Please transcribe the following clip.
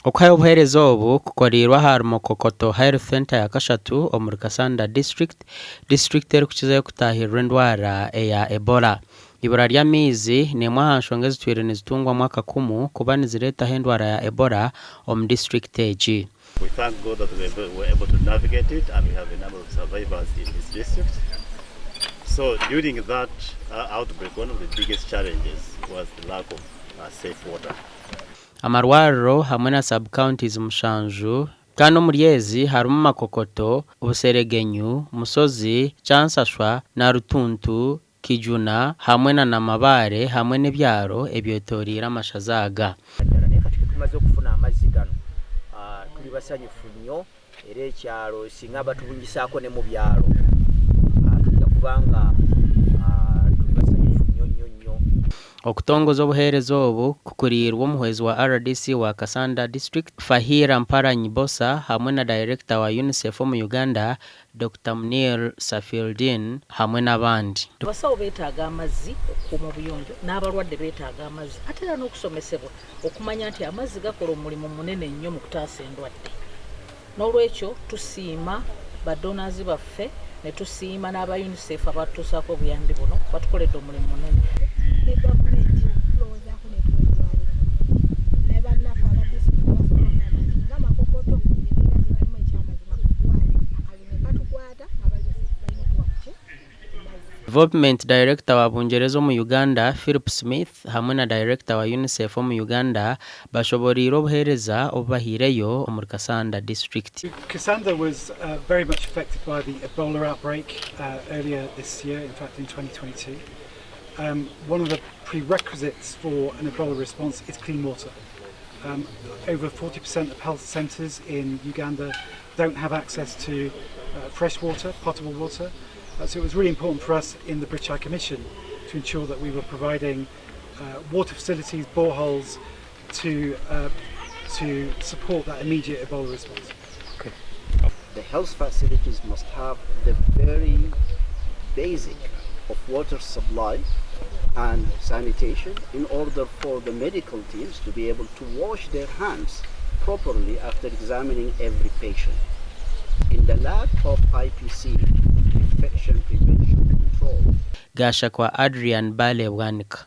Okuhayo obuheereza obu kukoreirwe ahari Mukokoto Health Centre ya kashatu omuri Kassanda District, disiturikiti erikukizayo kutahirirwa endwara eya Ebola. Eibura ry'amaizi n'emwe aha nshonga ezitwire nizitungwamu akakumu kuba nizireetaho endwara ya Ebola omu disiturikiti egi. We thank God that we were able to navigate it and we have a number of survivors in this district. So during that outbreak, one of the biggest challenges was the lack of safe water. Amarwariro hamwe na sub-counties mushanju kandi omuri ezi harimu Makokoto, Buseregenyu, Musozi, Kyansashwa, Narutuntu, Kijuna hamwe na Namabare hamwe n'ebyaro ebyetoreire amashaza aga. Ddala naye kati tumaze okufuna amazzi gano tuli basanyufu nnyo era ekyalo singa batubungisaako ne mu byalo tujja kuba nga tuli basanyufu nnyo nnyo nnyo. Okutongoza obuheereza obu kukuriirwe omuhwezi wa RDC wa Kassanda District, Fahira Mparanyi Bbosa hamwe na Dayirekita wa UNICEF omu Uganda, Dokita Munir Safieldin hamwe n'abandi. Abasawo beetaaga amazzi okukuuma obuyonjo n'abalwadde beetaaga amazzi ate era n'okusomesebwa okumanya nti amazzi gakola omulimu munene nnyo mu kutaasa endwadde. Noolwekyo tusiima ba donors baffe ne tusiima n'aba UNICEF abatutuusaako obuyambi buno, batukoledde omulimu munene. Ne gavumenti tulowoozaako netuwa eddwaliro ne bannaffe aba disitulikiti basobola okugamba nti nga Makokoto embeera gye balimu ekyamazima ku ddwaliro akalulu katukwata nga balina otuwa kuki ku mazzi. Development Director wa Bungyereza omu Uganda, Philip Smith hamwe na Director wa UNICEF omu Uganda bashoboreire obuheereza obu bahaireyo omuri Kassanda District. Kassanda was very much affected by the Ebola outbreak earlier this year, in fact in 2022. One of the prerequisites for an Ebola response is clean water. Over 40% of health centres in Uganda don't have access to fresh water, potable water. So it was really important for us in the British High Commission to ensure that we were providing water facilities, boreholes, to support that immediate Ebola response. The health facilities must have the very basic of water supply and sanitation in order for the medical teams to be able to wash their hands properly after examining every patient. In the lack of IPC, infection prevention control, Gashakwa Adrian Bale Bwanika.